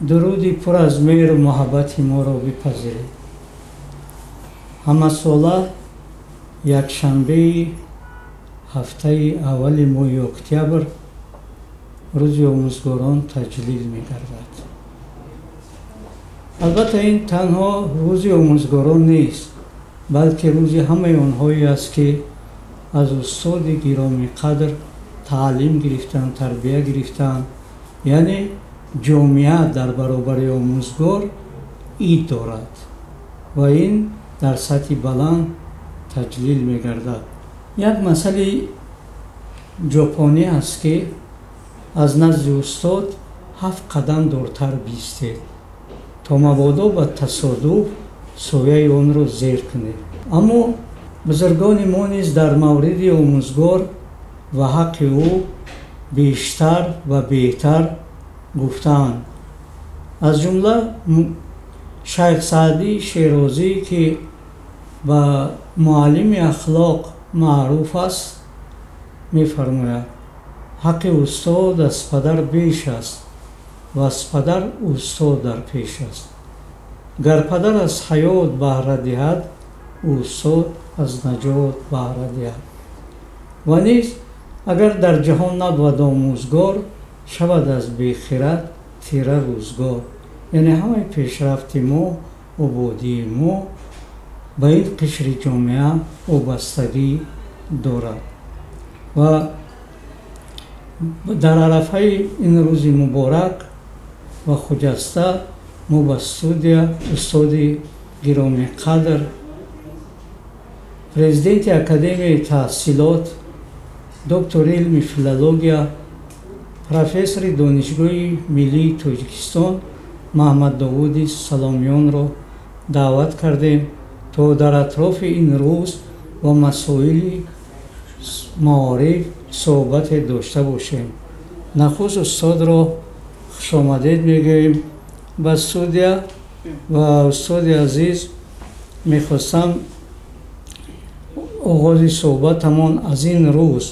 Дуруди пур аз меҳру муҳаббати моро бипазиред. Ҳамасола якшанбеи ҳафтаи аввали моҳи октябр рӯзи омӯзгорон таҷлил мегардад. Албатта, ин танҳо рӯзи омӯзгорон нест, балки рӯзи ҳамаи онҳое аст, ки аз устоди гиромиқадр таълим гирифтанд, тарбия гирифтанд. Яъне ҷомеа дар баробари омӯзгор ид дорад ва ин дар сатҳи баланд таҷлил мегардад. Як масъалаи ҷопонӣ аст, ки аз назди устод 7 қадам дуртар биистед, то мабодо ба тасодуф сояи онро зер кунед. Аммо бузургони мо низ дар мавриди омӯзгор ва ҳаққи ӯ бештар ва беҳтар гуфтаанд. Аз ҷумла Шайх Саъдӣ Шерозӣ, ки ба муаллими ахлоқ маъруф аст, мефармояд: ҳаққи устод аз падар беш аст ва аз падар устод дар пеш аст. Гар падар аз ҳаёт баҳра диҳад, устод аз наҷот баҳра диҳад. Ва низ агар дар ҷаҳон набуд омӯзгор, шавад аз бехирад тира рӯзгор. Яъне ҳамаи пешрафти мо, ободии мо ба ин қишри ҷомеа вобастагӣ дорад. Ва дар арафаи ин рӯзи муборак ва хуҷаста мо ба студия устоди гиромиқадр, президенти Академияи таҳсилот, доктори илми филология, профессори Донишгоҳи миллии Тоҷикистон Маҳмаддовуди Саломиёнро даъват кардем, то дар атрофи ин рӯз ва масоили маориф суҳбате дошта бошем. Нахуст устодро хушомадед мегӯем ба студия. Ва устоди азиз, мехостам оғози суҳбатамон аз ин рӯз,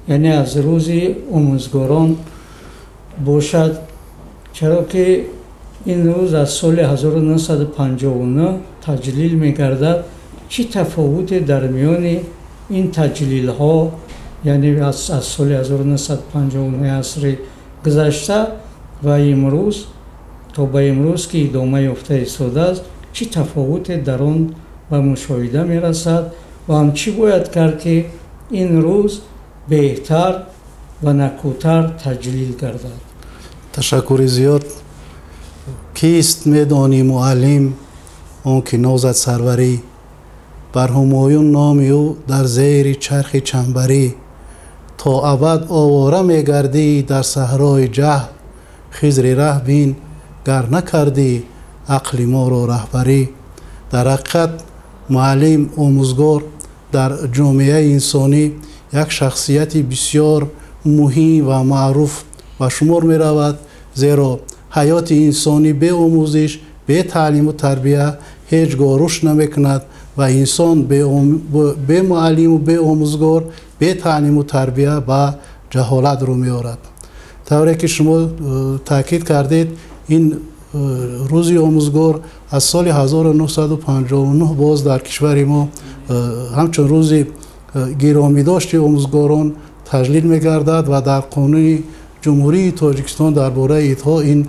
яъне аз рӯзи омӯзгорон бошад, чаро ки ин рӯз аз соли 1959 таҷлил мегардад. Чӣ тафовуте дар миёни ин таҷлилҳо, яъне аз соли 1959 асри гузашта ва имрӯз то ба имрӯз, ки идома ёфта истодааст, чӣ тафовуте дар он ба мушоҳида мерасад ва ҳам чӣ бояд кард, ки ин рӯз беҳтар ва накӯтар таҷлил гардад? Ташаккури зиёд. Кист медонӣ муаллим он ки нозад сарварӣ, бар ҳумоюн номи ӯ дар зери чархи чанбарӣ. То абад овора мегардӣ дар саҳрои ҷаҳл, хизри раҳ бин гар накардӣ ақли моро раҳбарӣ. Дар ҳақиқат муаллим, омӯзгор дар ҷомеаи инсонӣ як шахсияти бисёр муҳим ва маъруф ба шумор меравад, зеро ҳаёти инсонӣ бе омӯзиш, бе таълиму тарбия ҳеҷ гоҳ рушд намекунад ва инсон бе муаллиму бе омӯзгор, бе таълиму тарбия ба ҷаҳолат рӯ меорад. Тавре ки шумо таъкид кардед, ин рӯзи омӯзгор аз соли 1959 боз дар кишвари мо ҳамчун рӯзи гиромидошти омӯзгорон таҷлил мегардад ва дар қонуни Ҷумҳурии Тоҷикистон дар бораи идҳо ин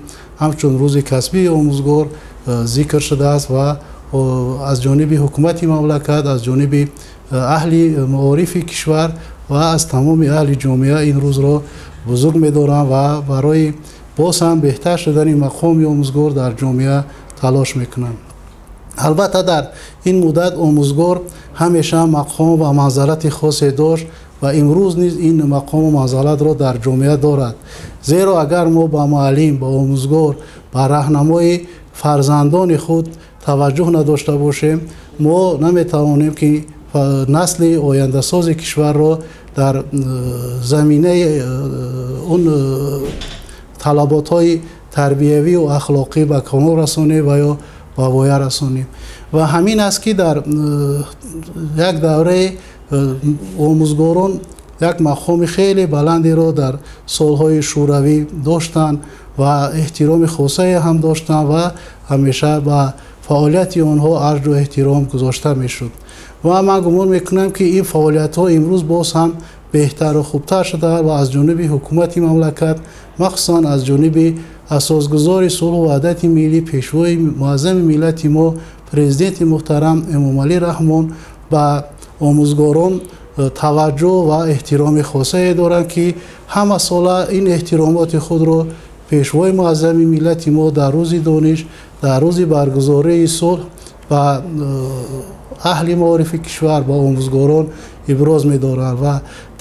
ҳамчун рӯзи касбии омӯзгор зикр шудааст ва аз ҷониби ҳукумати мамлакат, аз ҷониби аҳли маорифи кишвар ва аз тамоми аҳли ҷомеа ин рӯзро бузург медоранд ва барои боз ҳам беҳтар шудани мақоми омӯзгор дар ҷомеа талош мекунанд. Албатта, дар ин муддат омӯзгор ҳамеша мақом ва манзалати хосе дошт ва имрӯз низ ин мақому манзалатро дар ҷомеа дорад. Зеро агар мо ба муаллим, ба омӯзгор, ба раҳнамои фарзандони худ таваҷҷӯҳ надошта бошем, мо наметавонем, ки насли ояндасози кишварро дар заминаи он талаботҳои тарбиявию ахлоқӣ ба камол расонем ва ё ба воя расонем. Ва ҳамин аст, ки дар як давраи омӯзгорон як мақоми хеле баландеро дар солҳои шӯравӣ доштанд ва эҳтироми хосае ҳам доштанд ва ҳамеша ба фаъолияти онҳо арҷу эҳтиром гузошта мешуд. Ва ман гумон мекунам, ки ин фаъолиятҳо имрӯз боз ҳам беҳтару хубтар шуда ва аз ҷониби ҳукумати мамлакат, махсусан аз ҷониби асосгузори сулҳу ваҳдати миллӣ, пешвои муаззами миллати мо, президенти муҳтарам Эмомалӣ Раҳмон ба омӯзгорон таваҷҷӯҳ ва эҳтироми хосае доранд, ки ҳамасола ин эҳтиромоти худро пешвои муаззами миллати мо дар рӯзи дониш, дар рӯзи баргузории сулҳ ба аҳли маорифи кишвар, ба омӯзгорон иброз медоранд ва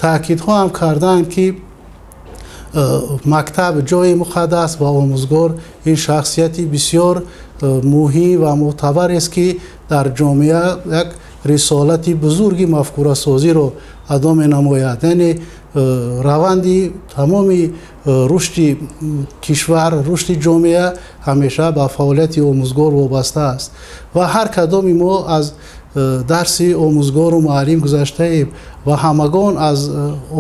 таъкидҳо ҳам карданд, ки мактаб ҷои муқаддас ва омӯзгор ин шахсияти бисёр муҳим ва мӯътабарест, ки дар ҷомеа як рисолати бузурги мафкурасозиро адо менамояд. Яъне раванди тамоми рушди кишвар, рушди ҷомеа ҳамеша ба фаъолияти омӯзгор вобаста аст ва ҳар кадоми мо аз дарси омӯзгору муаллим гузаштаем ва ҳамагон аз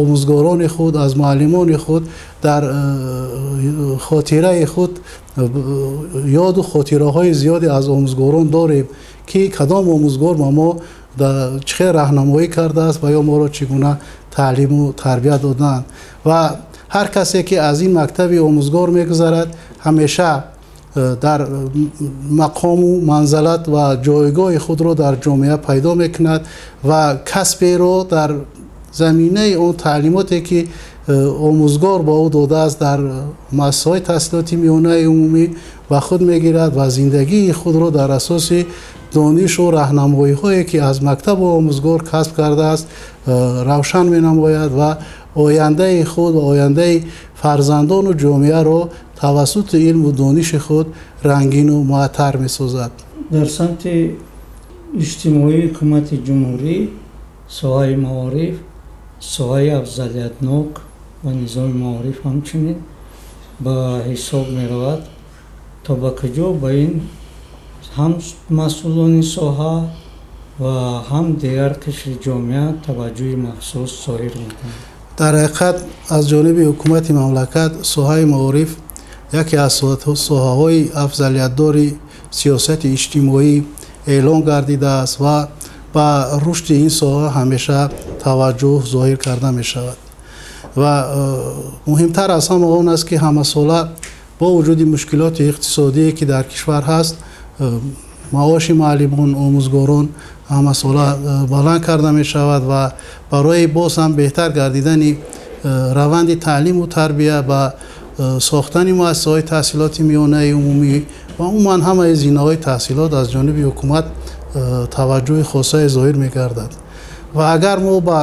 омӯзгорони худ, аз муаллимони худ дар хотираи худ ёду хотираҳои зиёде аз омӯзгорон дорем, ки кадом омӯзгор ба мо чӣ хел раҳнамоӣ кардааст ва ё моро чӣ гуна таълиму тарбия додаанд. Ва ҳар касе ки аз ин мактаби омӯзгор мегузарад, ҳамеша дар мақому манзалат ва ҷойгоҳи худро дар ҷомеа пайдо мекунад ва касберо дар заминаи он таълимоте ки омӯзгор ба ӯ додааст дар муассисаҳои таҳсилоти миёнаи умумӣ ба худ мегирад ва зиндагии худро дар асоси донишу раҳнамоиҳое ки аз мактабу омӯзгор касб кардааст равшан менамояд ва ояндаи худ ва ояндаи фарзандону ҷомеаро тавассути илму дониши худ рангину муаттар месозад. Дар самти иҷтимоии ҳукумати ҷумҳурӣ соҳаи маориф, соҳаи афзалиятнок ва низоми маориф ҳамчунин ба ҳисоб меравад. То ба куҷо ба ин ҳам масъулони соҳа ва ҳам дигар қишри ҷомеа таваҷҷӯҳи махсус зоҳир мекунанд? Дар ҳақиқат аз ҷониби ҳукумати мамлакат соҳаи маориф яке аз соҳаҳои афзалиятдори сиёсати иҷтимоӣ эълон гардидааст ва ба рушди ин соҳа ҳамеша таваҷҷӯҳ зоҳир карда мешавад. Ва муҳимтар аз ҳама он аст, ки ҳамасола бо вуҷуди мушкилоти иқтисодие ки дар кишвар ҳаст, маоши муаллимон, омӯзгорон ҳамасола баланд карда мешавад ва барои боз ҳам беҳтар гардидани раванди таълиму тарбия ба сохтани муассисаҳои таҳсилоти миёнаи умумӣ ва умуман ҳамаи зинаҳои таҳсилот аз ҷониби ҳукумат таваҷҷӯҳи хосае зоҳир мегардад. Ва агар мо ба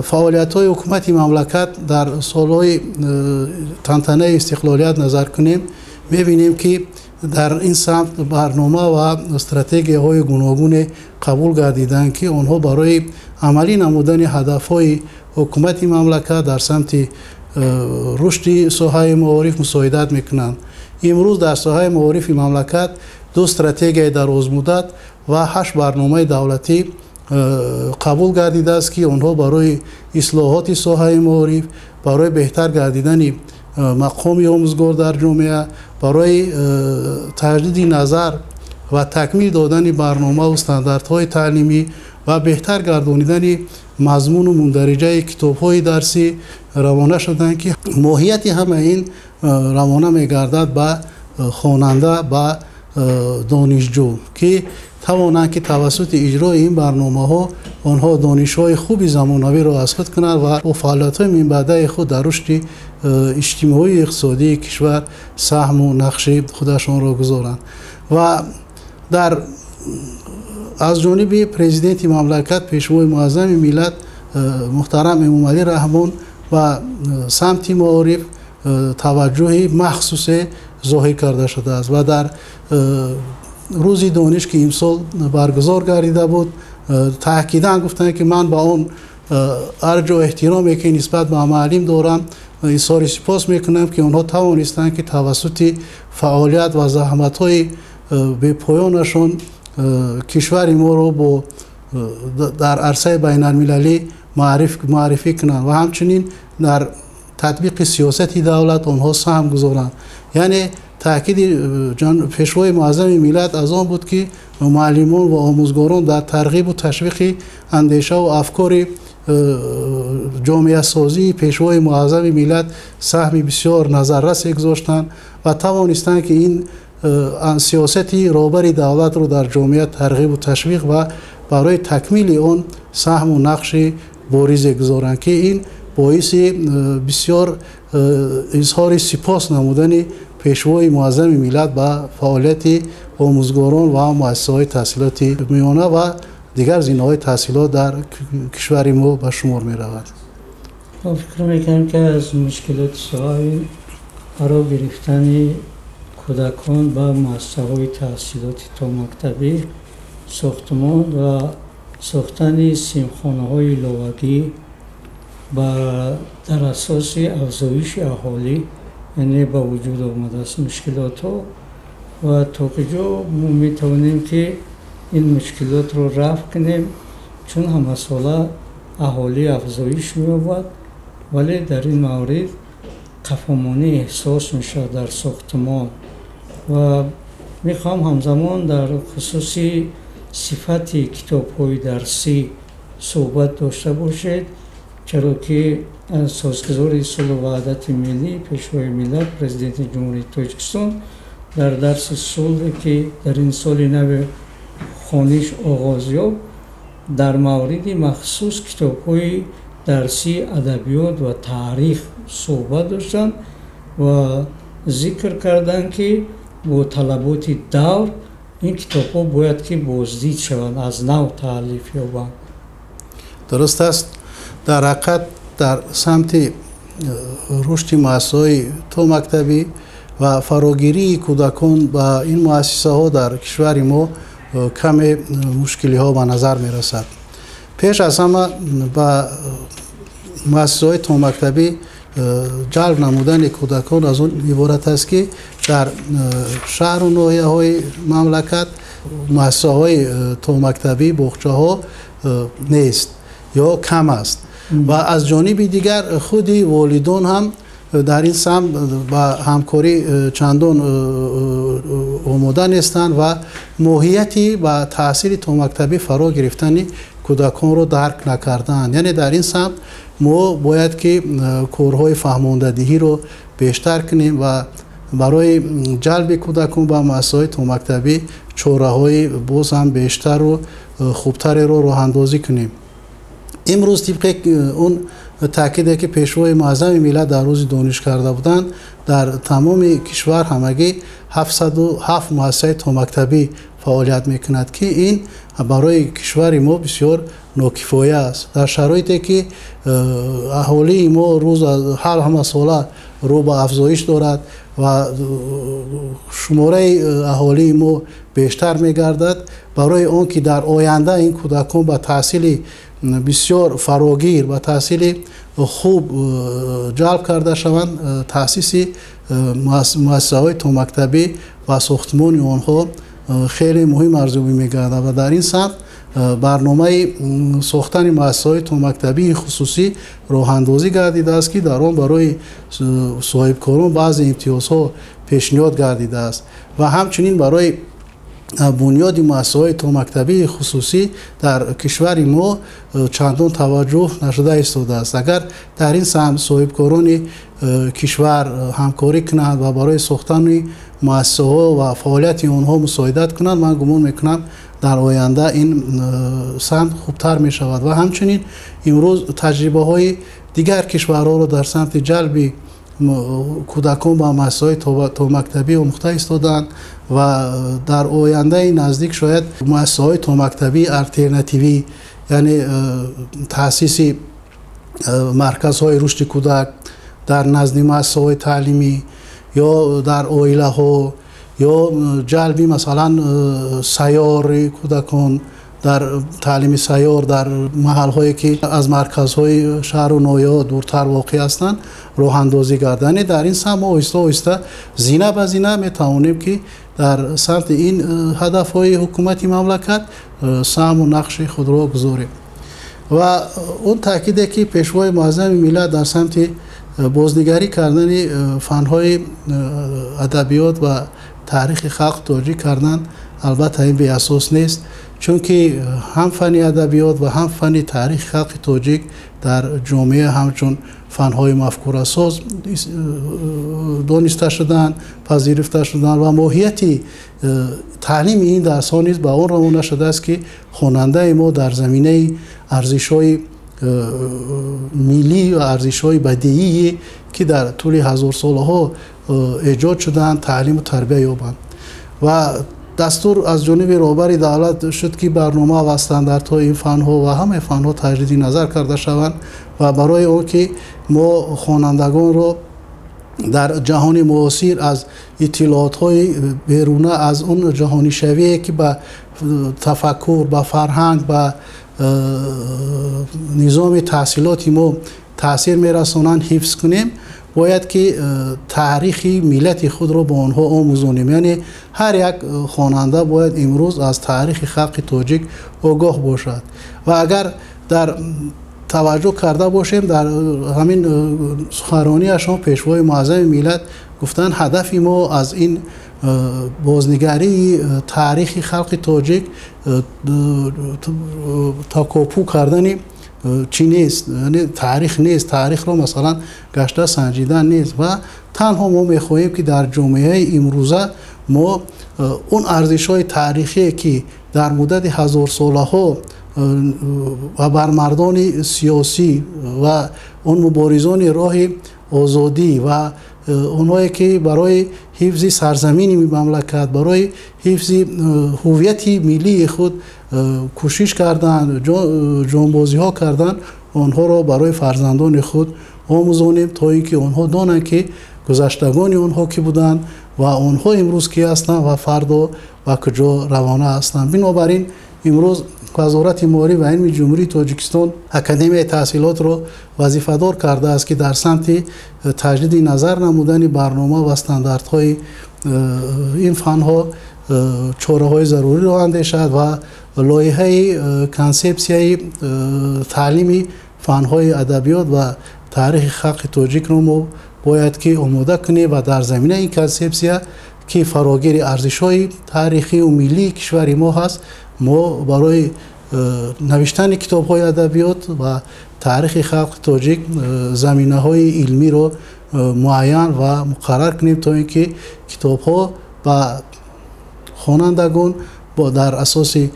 фаъолиятҳои ҳукумати мамлакат дар солҳои тантанаи истиқлолият назар кунем, мебинем, ки дар ин самт барнома ва стратегияҳои гуногуне қабул гардиданд, ки онҳо барои амалӣ намудани ҳадафҳои ҳукумати мамлакат дар самти рушди соҳаи маориф мусоидат мекунанд. Имрӯз дар соҳаи маорифи мамлакат 2 стратегияи дарозмуддат ва 8 барномаи давлатӣ қабул гардидааст, ки онҳо барои ислоҳоти соҳаи маориф, барои беҳтар гардидани мақоми омӯзгор дар ҷомеа, барои таҷдиди назар ва такмил додани барномаву стандартҳои таълимӣ ва беҳтар гардонидани мазмуну мундариҷаи китобҳои дарсӣ равона шуданд, ки моҳияти ҳамаи ин равона мегардад ба хонанда, ба донишҷӯ, ки тавонанд, ки тавассути иҷрои ин барномаҳо онҳо донишҳои хуби замонавиро аз худ кунанд ва бо фаъолиятҳои минбаъдаи худ дар рушди иҷтимоию иқтисодии кишвар саҳму нақши худашонро гузоранд. Ва дар аз ҷониби президенти мамлакат, пешвои муаззами миллат муҳтарам Эмомалӣ Раҳмон ба самти маориф таваҷҷӯҳи махсусе зоҳир карда шудааст ва дар рӯзи дониш, ки имсол баргузор гардида буд, таъкидан гуфтанд, ки ман ба он арҷу эҳтироме ки нисбат ба муаллим дорам изҳори сипос мекунам, ки онҳо тавонистанд, ки тавассути фаъолият ва заҳматҳои бепоёнашон кишвари моро бо дар арсаи байналмилалӣ маърифӣ кунанд ва ҳамчунин дар татбиқи сиёсати давлат онҳо саҳм гузоранд. Яъне таъкиди пешвои муаззами миллат аз он буд, ки муаллимон ва омӯзгорон дар тарғибу ташвиқи андешаву афкори ҷомеасозии пешвои муаззами миллат саҳми бисёр назаррасе гузоштанд ва тавонистанд, ки ин сиёсати роҳбари давлатро дар ҷомеа тарғибу ташвиқ ва барои такмили он саҳму нақши боризе гузоранд, ки ин боиси бисёр изҳори сипос намудани пешвои муаззами миллат ба фаъолияти омӯзгорон ва муассисаҳои таҳсилоти миёна ва дигар зинаҳои таҳсилот дар кишвари мо ба шумор меравад. Мо фикр мекунем, ки аз мушкилоти соҳаи фаро гирифтани кӯдакон ба муассисаҳои таҳсилоти томактабӣ, сохтмон ва сохтани синфхонаҳои иловагӣ дар асоси афзоиши аҳолӣ, яъне ба вуҷуд омадааст мушкилотҳо ва то куҷо мо метавонем, ки ин мушкилотро рафъ кунем, чун ҳамасола аҳолӣ афзоиш меёбад, вале дар ин маврид қафомонӣ эҳсос мешавад дар сохтмон. Ва мехоҳам ҳамзамон дар хусуси сифати китобҳои дарсӣ суҳбат дошта бошед, чаро ки созгузори сулҳу ваҳдати миллӣ, пешвои миллат, президенти Ҷумҳурии Тоҷикистон дар дарси сулҳе, ки дар ин соли нави хониш оғоз ёфт, дар мавриди махсус китобҳои дарсии адабиёт ва таърих суҳбат доштанд ва зикр карданд, ки бо талаботи давр ин китобҳо бояд ки боздид шаванд, аз нав таълиф ёбанд. Дуруст аст. Дар ҳақиқат дар самти рушди муассисаҳои томактабӣ ва фарогирии кӯдакон ба ин муассисаҳо дар кишвари мо каме мушкилиҳо ба назар мерасад. Пеш аз ҳама ба муассисаҳои томактабӣ ҷалб намудани кӯдакон аз он иборат аст, ки дар шаҳру ноҳияҳои мамлакат муассисаҳои томактабӣ, боғчаҳо нест ё кам аст ва аз ҷониби дигар худи волидон ҳам дар ин самт ба ҳамкорӣ чандон омода нестанд ва моҳияти ба таҳсили томактабӣ фаро гирифтани кӯдаконро дарк накардаанд. Яъне дар ин самт мо бояд ки корҳои фаҳмондадиҳиро бештар кунем ва барои ҷалби кӯдакон ба муассисаҳои томактабӣ чораҳои боз ҳам бештару хубтареро роҳандозӣ кунем. Имрӯз тибқи он таъкиде, ки пешвои муаззами миллат дар рӯзи дониш карда буданд, дар тамоми кишвар ҳамагӣ 707 муассисаи томактабӣ фаъолият мекунад, ки ин барои кишвари мо бисёр нокифоя аст. Дар шароите ки аҳолии мо рӯз ҳар ҳамасола рӯ ба афзоиш дорад ва шумораи аҳолии мо бештар мегардад, барои он ки дар оянда ин кӯдакон ба таҳсили бисёр фарогир, ба таҳсили хуб ҷалб карда шаванд, таъсиси муассисаҳои томактабӣ ва сохтмони онҳо хеле муҳим арзёбӣ мегардад ва дар ин самт барномаи сохтани муассисаҳои томактабии хусусӣ роҳандозӣ гардидааст, ки дар он барои соҳибкорон баъзе имтиёзҳо пешниҳод гардидааст ва ҳамчунин барои бунёди муассисаҳои томактабии хусусӣ дар кишвари мо чандон таваҷҷӯҳ нашуда истодааст. Агар дар ин самт соҳибкорони кишвар ҳамкорӣ кунанд ва барои сохтани муассисаҳо ва фаъолияти онҳо мусоидат кунанд, ман гумон мекунам дар оянда ин самт хубтар мешавад. Ва ҳамчунин имрӯз таҷрибаҳои дигар кишварҳоро дар самти ҷалби кӯдакон ба муассисаҳои томактабӣ омӯхта истодаанд ва дар ояндаи наздик шояд муассисаҳои томактабии алтернативӣ, яъне таъсиси марказҳои рушди кӯдак дар назди муассисаҳои таълимӣ ё дар оилаҳо ё ҷалби масалан сайёри кӯдакон дар таълими сайёр дар маҳалҳое ки аз марказҳои шаҳру ноҳияҳо дуртар воқеъ ҳастанд роҳандозӣ гарданд. Дар ин самт мо оҳиста оҳиста зина ба зина метавонем ки дар самти ин ҳадафҳои ҳукумати мамлакат саҳму нақши худро гузорем. Ва он таъкиде ки Пешвои Муаззами миллат дар самти бознигарӣ кардани фанҳои адабиёт ва таърихи халқ тоҷик карданд, албатта ин беасос нест, чунки ҳам фанни адабиёт ва ҳам фанни таърихи халқи тоҷик дар ҷомеа ҳамчун фанҳои мафкурасоз дониста шуданд, пазируфта шуданд ва моҳияти таълими ин дарсҳо низ ба он равона шудааст, ки хонандаи мо дар заминаи арзишҳои миллӣ ва арзишҳои бадиие, ки дар тӯли ҳазорсолаҳо эҷод шудаанд, таълиму тарбия ёбанд. Ва дастур аз ҷониби роҳбари давлат шуд, ки барнома ва стандартҳои ин фанҳо ва ҳамаи фанҳо таҷдиди назар карда шаванд ва барои он ки мо хонандагонро дар ҷаҳони муосир аз иттилоотҳои беруна, аз он ҷаҳонишавие, ки ба тафаккур, ба фарҳанг, ба низоми таҳсилоти мо таъсир мерасонанд, ҳифз кунем, бояд ки таърихи миллати худро ба онҳо омӯзонем. Яъне ҳар як хонанда бояд имрӯз аз таърихи халқи тоҷик огоҳ бошад. Ва агар дар таваҷҷӯҳ карда бошем, дар ҳамин суханрониашон Пешвои Муаззами миллат гуфтанд, ҳадафи мо аз ин бознигарии таърихи халқи тоҷик такопӯ кардани чӣ нест, яъне таърих нест, таърихро масалан гашта санҷидан нест ва танҳо мо мехоҳем, ки дар ҷомеаи имрӯза мо он арзишҳои таърихие, ки дар муддати ҳазорсолаҳо ва бар мардони сиёсӣ ва он муборизони роҳи озодӣ ва онҳое, ки барои ҳифзи сарзамини мамлакат, барои ҳифзи ҳувияти миллии худ кӯшиш карданд, ҷонбозиҳо карданд, онҳоро барои фарзандони худ омӯзонем, то ин ки онҳо донанд, ки гузаштагони онҳо кӣ буданд ва онҳо имрӯз кӣ ҳастанд ва фардо ба куҷо равона ҳастанд. Бинобар ин имрӯз Вазорати маориф ва илми Ҷумҳурии Тоҷикистон Академияи таҳсилотро вазифадор кардааст, ки дар самти таҷдиди назар намудани барнома ва стандартҳои ин фанҳо чораҳои заруриро андешад ва лоиҳаи консепсияи таълими фанҳои адабиёт ва таърихи халқи тоҷикро мо бояд ки омода кунем ва дар заминаи ин консепсия, ки фарогири арзишҳои таърихию миллии кишвари мо ҳаст, мо барои навиштани китобҳои адабиёт ва таърихи халқи тоҷик заминаҳои илмиро муайян ва муқаррар кунем, то ин ки китобҳо ба хонандагон дар асоси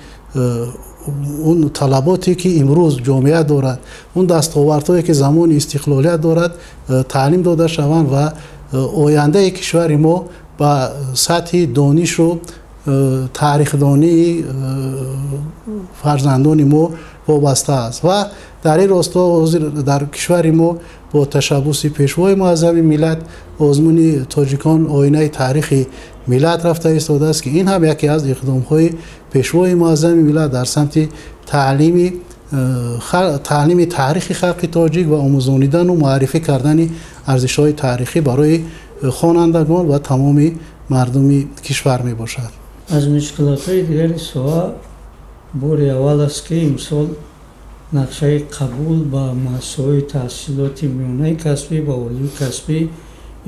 он талаботе, ки имрӯз ҷомеа дорад, он дастовардҳое, ки замони истиқлолият дорад, таълим дода шаванд ва ояндаи кишвари мо ба сатҳи донишу таърихдонии фарзандони мо вобаста аст. Ва дар ин росто ҳозир дар кишвари мо бо ташаббуси Пешвои Муаззами миллат озмуни тоҷикон оинаи таърихи миллат рафта истодааст, ки ин ҳам яке аз иқдомҳои Пешвои Муаззами миллат дар самти таълими таърихи халқи тоҷик ва омӯзонидану муаррифӣ кардани арзишҳои таърихӣ барои хонандагон ва тамоми мардуми кишвар мебошад. Аз мушкилотҳои дигари соҳа, бори аввал аст, ки имсол нақшаи қабул ба муассисаҳои таҳсилоти миёнаи касбӣ ва олии касбӣ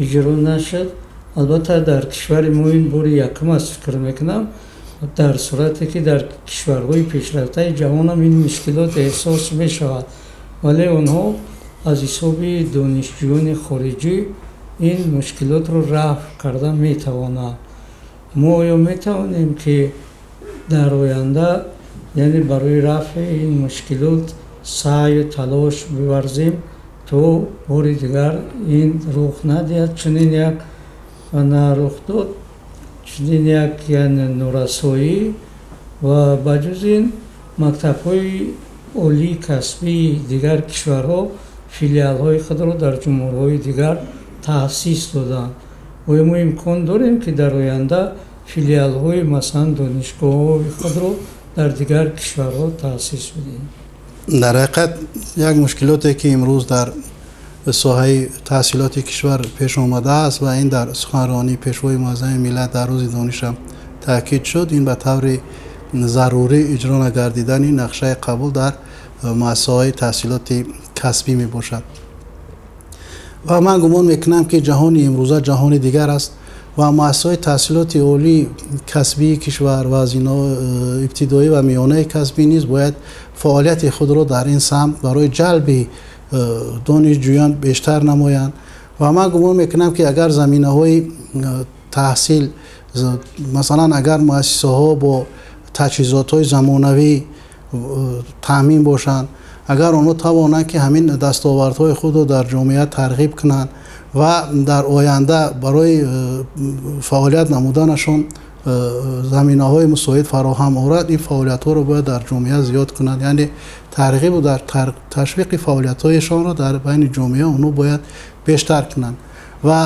иҷро нашуд. Албатта, дар кишвари мо ин бори якум аст, фикр мекунам, дар сурате ки дар кишварҳои пешрафтаи ҷаҳонам ин мушкилот эҳсос мешавад, вале онҳо аз ҳисоби донишҷӯёни хориҷӣ ин мушкилотро рафъ карда метавонанд. Мо оё метавонем, ки дар оянда, яъне барои рафъи ин мушкилот саъю талош биварзем, то бори дигар ин рух надиҳад, чунин як рухдод, чунин як яъне норасоӣ? Ва ба ҷуз ин, мактабҳои олии касбии дигар кишварҳо филиалҳои худро дар ҷумҳурҳои дигар таъсис доданд. Оё мо имкон дорем, ки дар оянда филиалҳои, масалан, донишгоҳҳои худро дар дигар кишварҳо таъсис бидиҳем? Дар ҳақиқат, як мушкилоте, ки имрӯз дар соҳаи таҳсилоти кишвар пеш омадааст ва ин дар суханронии Пешвои Муаззами миллат дар рӯзи донишам таъкид шуд, ин ба таври зарурӣ иҷро нагардидани нақшаи қабул дар муассисаҳои таҳсилоти касбӣ мебошад. Ва ман гумон мекунам, ки ҷаҳони имрӯза ҷаҳони дигар аст ва муассисаҳои таҳсилоти олии касбии кишвар ва аз инҳо ибтидоӣ ва миёнаи касбӣ низ бояд фаъолияти худро дар ин самт барои ҷалби донишҷӯён бештар намоянд. Ва ман гумон мекунам, ки агар заминаҳои таҳсил, масалан агар муассисаҳо бо таҷҳизотҳои замонавӣ таъмин бошанд, агар онҳо тавонанд, ки ҳамин дастовардҳои худро дар ҷомеа тарғиб кунанд ва дар оянда барои фаъолият намуданашон заминаҳои мусоид фароҳам орад, ин фаъолиятҳоро бояд дар ҷомеа зиёд кунанд. Яъне тарғибу дар ташвиқи фаъолиятҳояшонро дар байни ҷомеа онҳо бояд бештар кунанд. Ва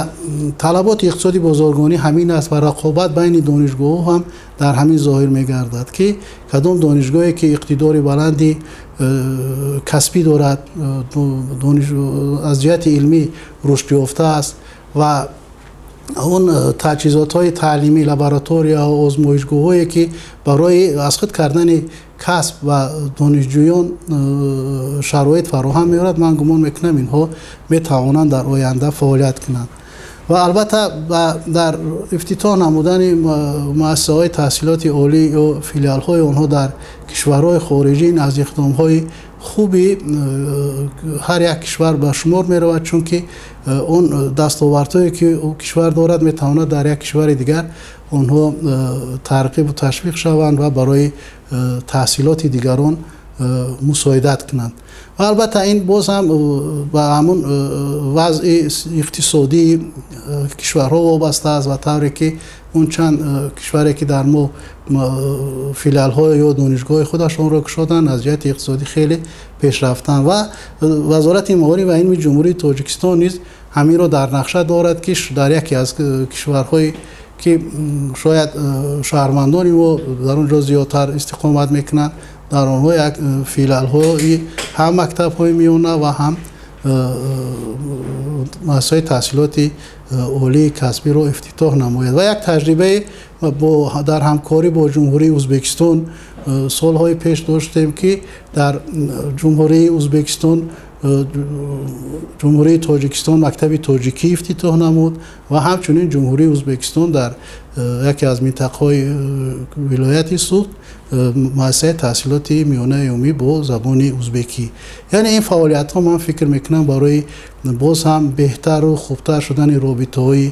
талаботи иқтисоди бозоргонӣ ҳамин аст ва рақобат байни донишгоҳҳо ҳам дар ҳамин зоҳир мегардад, ки кадом донишгоҳе ки иқтидори баланди касбӣ дорад, аз ҷиҳати илмӣ рушд ёфта аст ва он таҷҳизотҳои таълимӣ, лабораторияҳо, озмоишгоҳҳое ки барои аз худ кардани касб ва донишҷӯён шароит фароҳам меорад, ман гумон мекунам, инҳо метавонанд дар оянда фаъолият кунанд. Ва албатта дар ифтитоҳ намудани муассисаҳои таҳсилоти олӣ ё филиалҳои онҳо дар кишварҳои хориҷӣ аз иқдомҳои хуби ҳар як кишвар ба шумор меравад, чунки он дастовардҳое ки кишвар дорад, метавонад дар як кишвари дигар онҳо тарғибу ташвиқ шаванд ва барои таҳсилоти дигарон мусоидат кунанд. Ва албатта ин боз ҳам ба ҳамун вазъи иқтисодии кишварҳо вобаста аст ва тавре ки он чанд кишваре ки дар мо филиалҳо ё донишгоҳи худашонро кушоданд, аз ҷиҳати иқтисодӣ хеле пешрафтанд. Ва Вазорати маориф ва илми Ҷумҳурии Тоҷикистон низ ҳаминро дар нақша дорад, ки дар яке аз кишварҳое ки шояд шаҳрвандони мо дар он ҷо зиёдтар истиқомат мекунанд, дар онҳо як филиалҳои ҳам мактабҳои миёна ва ҳам муассисаҳои таҳсилоти олии касбиро ифтитоҳ намояд. Ва як таҷрибаи дар ҳамкорӣ бо Ҷумҳурии Ӯзбекистон солҳои пеш доштем, ки дар Ҷумҳурии Ӯзбекистон Ҷумҳурии Тоҷикистон мактаби тоҷикӣ ифтитоҳ намуд ва ҳамчунин Ҷумҳурии Ӯзбекистон дар яке аз минтақаҳои вилояти Суғд муассисаи таҳсилоти миёнаи умумӣ бо забони ӯзбекӣ. Яъне ин фаъолиятҳо, ман фикр мекунам, барои боз ҳам беҳтару хубтар шудани робитаҳои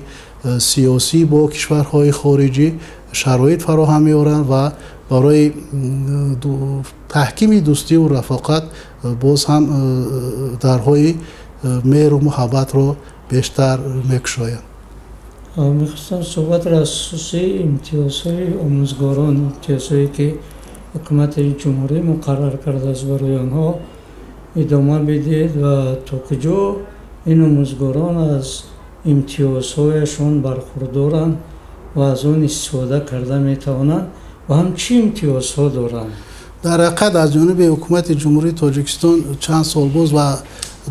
сиёсӣ бо кишварҳои хориҷӣ шароит фароҳам меоранд ва барои таҳкими дӯстиву рафоқат боз ҳам дарҳои меҳру муҳаббатро бештар мекушоянд. Мехостам суҳбатро аз хусуси имтиёзҳои омӯзгорон, имтиёзҳое ки ҳукумати ҷумҳурӣ муқаррар кардааст барои онҳо, идома бидиҳед ва то куҷо ин омӯзгорон аз имтиёзҳояшон бархурдоранд ва аз он истифода карда метавонанд ва ҳам чӣ имтиёзҳо доранд? Дар ҳақиқат, аз ҷониби ҳукумати Ҷумҳурии Тоҷикистон чанд сол боз ва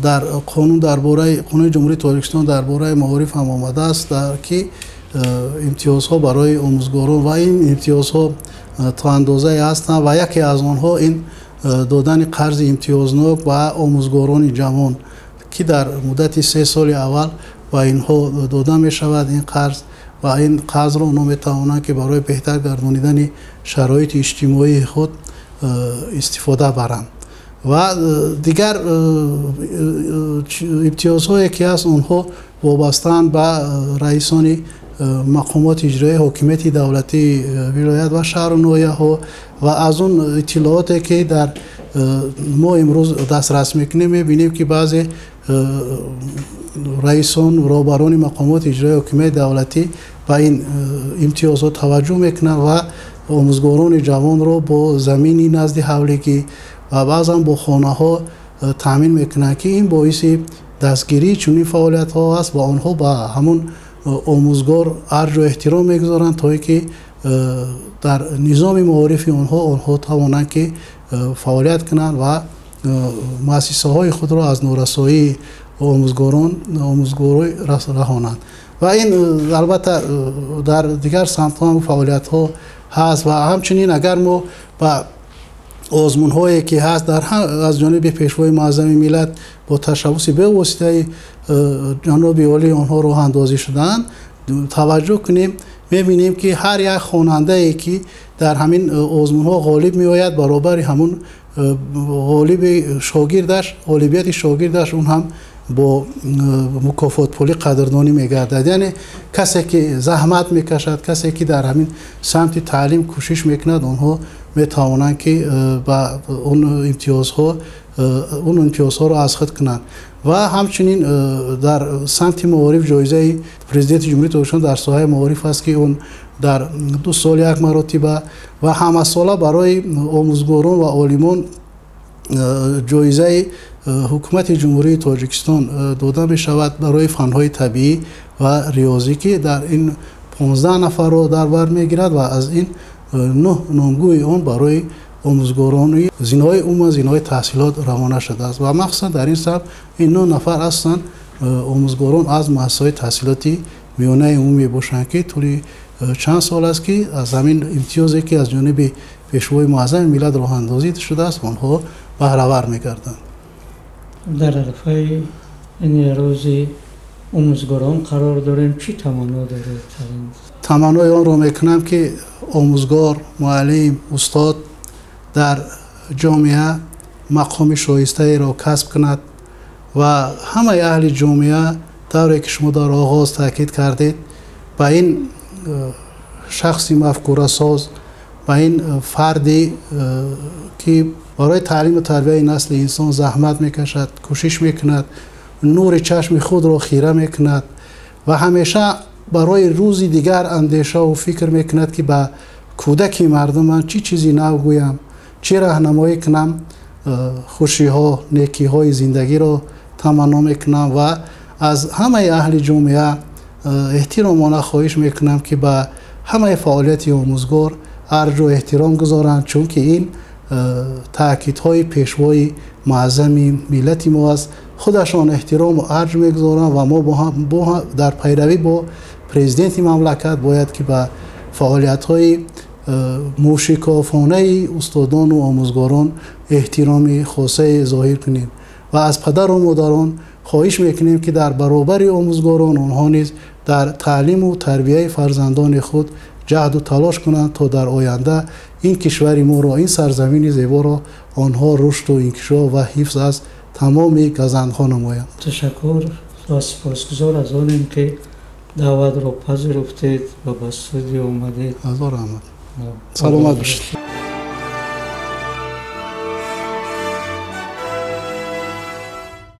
дар қонун дар бораи Қонуни Ҷумҳурии Тоҷикистон дар бораи маориф ҳам омадааст, ки имтиёзҳо барои омӯзгорон, ва ин имтиёзҳо то андозае ҳастанд ва яке аз онҳо ин додани қарзи имтиёзнок ба омӯзгорони ҷавон, ки дар муддати 3 соли аввал ба инҳо дода мешавад ин қарз, ва ин қарзро онҳо метавонанд, ки барои беҳтар гардонидани шароити иҷтимоии худ истифода баранд. Ва дигар имтиёзҳое ки ҳаст, онҳо вобастаанд ба раисони мақомоти иҷроии ҳокимияти давлатии вилоят ва шаҳру ноҳияҳо. Ва аз он иттилооте ки дар мо имрӯз дастрас мекунем, мебинем, ки баъзе раисон, роҳбарони мақомоти иҷроии ҳокимияти давлатӣ ба ин имтиёзҳо таваҷҷӯҳ мекунанд ва омӯзгорони ҷавонро бо замини назди ҳавлигӣ ва баъзан бо хонаҳо таъмин мекунанд, ки ин боиси дастгирии чунин фаъолиятҳо аст ва онҳо ба ҳамун омӯзгор арҷу эҳтиром мегузоранд, то ин ки дар низоми маорифи онҳо тавонанд, ки фаъолият кунанд ва муассисаҳои худро аз норасоии омӯзгорон омӯзгорӣ раҳонанд. Ва ин албатта дар дигар самтҳо ҳам фаъолиятҳо ҳаст. Ва ҳамчунин агар мо ба озмунҳое ки ҳаст дар аз ҷониби Пешвои Муаззами миллат бо ташаббуси бевоситаи ҷаноби олии онҳо роҳандозӣ шудаанд, таваҷҷӯҳ кунем, мебинем ки ҳар як хонандае ки дар ҳамин озмунҳо ғолиб меояд, баробари ҳамун ғолиби шогирдаш, ғолибияти шогирдаш он ҳам бо мукофотпулӣ қадрдонӣ мегардад. Яъне касе ки заҳмат мекашад, касе ки дар ҳамин самти таълим кӯшиш мекунад, онҳо метавонанд ки ба он имтиёзҳоро аз худ кунанд. Ва ҳамчунин дар самти маориф ҷоизаи Президенти Ҷумҳурии Тоҷикистон дар соҳаи маориф аст ки он дар 2 сол як маротиба ва ҳамасола барои омӯзгорон ва олимон ҷоизаи ҳукумати Ҷумҳурии Тоҷикистон дода мешавад барои фанҳои табиӣ ва риёзӣ, ки дар ин 15 нафарро дар бар мегирад ва аз ин 9 номгӯи он барои омӯзгорони зинаҳои умуман зинаҳои таҳсилот равона шудааст. Ва махсусан дар ин самт ин 9 нафар ҳастанд омӯзгорон аз муассисаҳои таҳсилоти миёнаи умумӣ мебошанд, ки тӯли чанд сол аст ки аз ҳамин имтиёзе ки аз ҷониби Пешвои Муаззами миллат роҳандозӣ шудааст, онҳо баҳравар мегарданд. Дар арафаи ин рӯзи омӯзгорон қарор дорем, чӣ таманно доред? Таманнои онро мекунам ки омӯзгор, муаллим, устод дар ҷомеа мақоми шоистаеро касб кунад ва ҳамаи аҳли ҷомеа, тавре ки шумо дар оғоз таъкид кардед, ба ин шахси мафкурасоз, ба ин фарде ки барои таълиму тарбияи насли инсон заҳмат мекашад, кӯшиш мекунад, нури чашми худро хира мекунад ва ҳамеша барои рӯзи дигар андешаву фикр мекунад ки ба кӯдаки мардум ман чӣ чизи нав гӯям, чӣ раҳнамоӣ кунам, хушиҳо, некиҳои зиндагиро таманно мекунам ва аз ҳамаи аҳли ҷомеа эҳтиромона хоҳиш мекунам ки ба ҳамаи фаъолияти омӯзгор арҷу эҳтиром гузоранд, чунки ин таъкидҳои Пешвои Муаззами миллати мо аст. Худашон эҳтирому арҷ мегузоранд ва мо дар пайравӣ бо президенти мамлакат бояд ки ба фаъолиятҳои мушикофонаи устодону омӯзгорон эҳтироми хосае зоҳир кунем ва аз падару модарон хоҳиш мекунем ки дар баробари омӯзгорон онҳо низ дар таълиму тарбияи фарзандони худ ҷаҳду талош кунанд, то дар оянда ин кишвари моро, ин сарзамини зеборо онҳо рушду инкишоф ва ҳифз аз тамоми газандҳо намоянд. Ташаккур ва сипосгузор аз онем ки даъватро пазируфтед ва ба студия омадед. Ҳазор раҳмат. Саломат бошед.